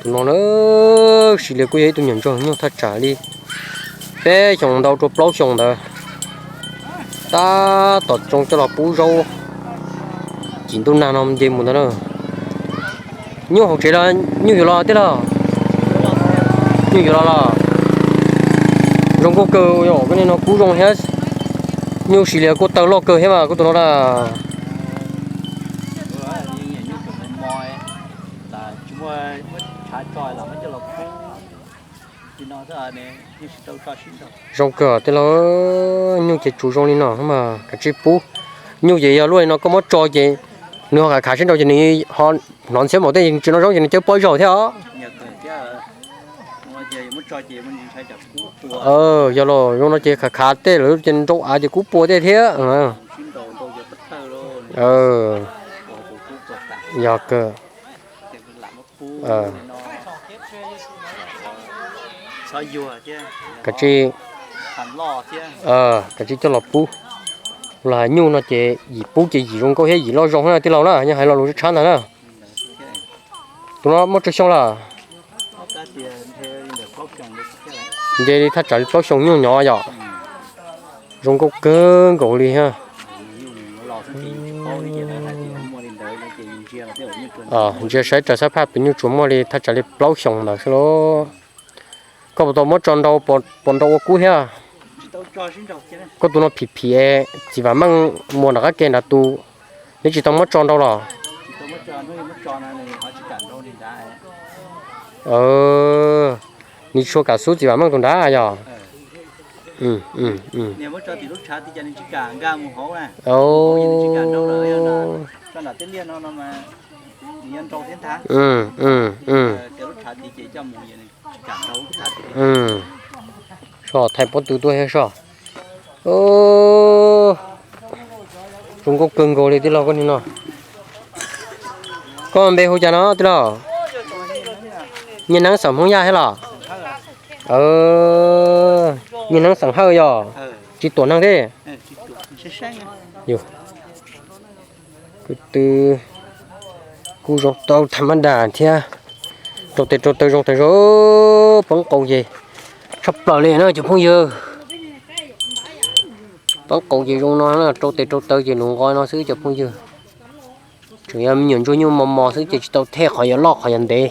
Tus no na, Sis Lias kuj yog ib tug me nyuam ntsuag nyuj thaj tsam li peb xyoos ntau rau plaub xyoos ntawd. Tab tom tsoo coj los pub zaub, cim ntuj nag no nce mus ntawd na. Nyuj hauv tsev los nyuj yuav los tij laug? Nyuj yuav los los? Zoo nkauj kawg yom, koj niag no kub zoo thiab. Nyuj Sis Lias kuj taw loj kawg thiab mas koj tus no na. Zoo kawg tij laug, nyuj ces tsuas zoo li no mas kav tsij pub. Nyuj ces yog luaj li no koj muab tso ces nws ho khav khav sib nraus ces nws ho hnov ntxhiab npaum tej, tsis noj zaub ces nws cawb pob zaug thiab os. Yog los zoo no ces khav khav tej lawm ces nrau av ces kub pua tej thiab. Yog kawg. Kav tsij, kav tsij coj los pub. Los hais nyuj no ces yim pub ces yim zoo nkauj thiab yim loj zoo na tij laug na, yog hais lo lus tshab ntag na. Tus no muaj tsawg xyoo lawm? Nce li thaj tsam li plaub xyoos nyuj nyov yom. Zoo nkauj kawg nkaus li thiab. Ntsia saib raws xab phaj pem nyuj tsuas muaj li thaj tsam li plaub xyoos ntawd xwb lauj. Koj puas tau muab tso nrau, puas nrau ua kub thiab? Koj tus no phim phim, txiv Vam Meej muag nram qab ke nrad tus, neb tsis tau muab tso nrau los? Nws tsis tshua kam xub txiv Vam Meej tus nrad yog? Soj, thaij pob tw tuaj thiab soj. Zoo nkauj kawg nkaus li tij laug koj niag no. Koj npe hu cas no tij laug? Nyiaj Neeb xeem Hmoob Yaj thiab los? Nyiaj Neeb xeem Hawj yog? Tsis tuam neeg thiab. Kwv tw kuj zoo tau tham mab dam thiab. Rau tes rau taw zoo tas zog, poob qau ces tshaj plaws li na cov phooj ywg. Poob qau ces zoo no, rau tes rau taw ces luv nqo no xwb cov phooj ywg. Tseem yog me nyuam ntsuag nyuj mos mos xwb ces tsis tau thej qhov yuav loj qhov yuav ntev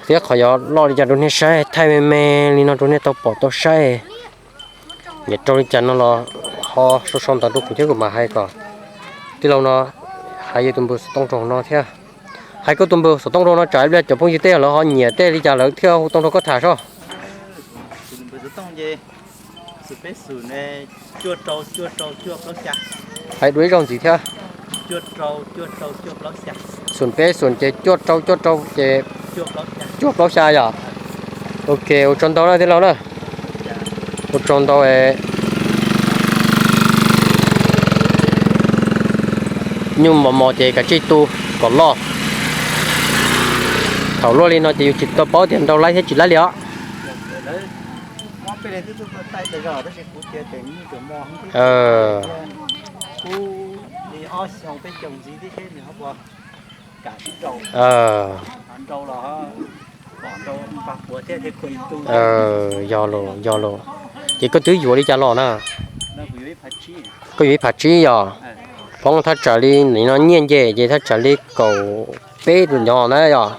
thiab qhov yuav loj li cas rau nej saib, thaij me me li no rau nej tau pom tau saib. Nyiam rau li cas no los ho sau sau ntawv rau kuv thiab kuv mam hais kom tij laug no hais yus tus npawb xov tooj rau no thiab. Hais koj tus npawb xov tooj rau no tsam ib pliag cov phooj ywg tej lawv ho nyiam tej li cas lawv thiaj hu tooj rau koj tham soj. Hais dua ib zaug ntxiv thiab. Xoom peb xoom ces cuaj rau cuaj rau ces cuaj plaub xya yom. Ok, ua tsaug ntau na tij laug na. Ua tsaug ntau. Nyuj mos mos ces kav tsij tu kom loj. Thaum luaj li no ces yus tsis tau paub tias nrau laib thiab tsis laib li os. Yog los, yog los. Ces koj twb yuav li cas los na? Koj yuav ib phav tsib yog? Poob thaj tsam li nim no nyiaj nce ces thaj tsam li kaum peb tus nyom na yog?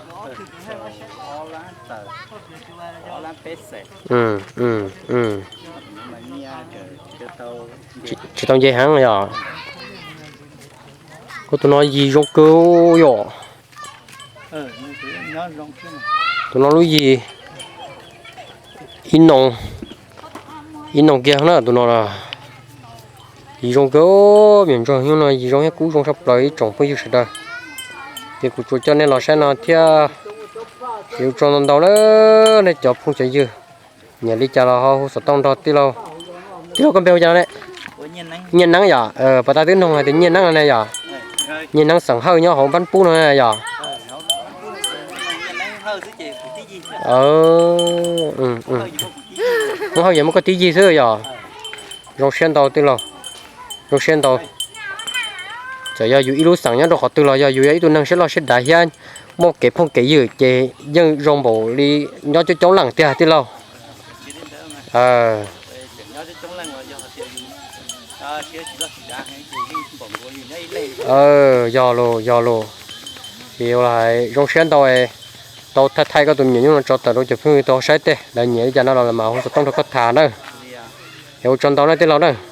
Tsis tau nce heev yog? Koj tus no yig zoo kawg yom. Tus no lub yig ib noo, ib noo kiag na tus no. Yig zoo kawg, me nyuam ntsuag nyuj no yig zoo thiab kub zoo tshaj plaws ib tsoom phooj ywg sawv daws. Ces kuv tsuas coj nej los saib no thiab. Ces ua tsaug ntau ntau na nej cov phooj cov ywg. Nyiam li cas los ho hu xov tooj nrog tij laug. Tij laug koj npe hu cas no ne? Nyiaj Neeb yom, pas tas twb noog hais tias Nyiaj Neeb no ne yom. Nyiaj Neeb xeem Hawj nyob hauv Npab Pub no ne yom. Muab Hawj yog muab koj tib yig xwb yom. Zoo siab ntau tij laug, zoo siab ntau. Txawm yog yus ib lub xeem nyob rau qhov twg los yog yus yog ib tug neeg siab loj siab dav thiab Muaj kev phooj kev ywg ces yeej zoo npaum li nyob coob coob leej tiag tij laug. Yog los, yog los. Ces ua li hais zoo siab ntau, tau thaij thaij koj tus me nyuam nyuj no tso tawm rau cov phooj ywg tau saib tej, lawv nyiam li cas no los mas hu xov tooj rau koj tham na. Es ua tsaug ntau na tij laug na.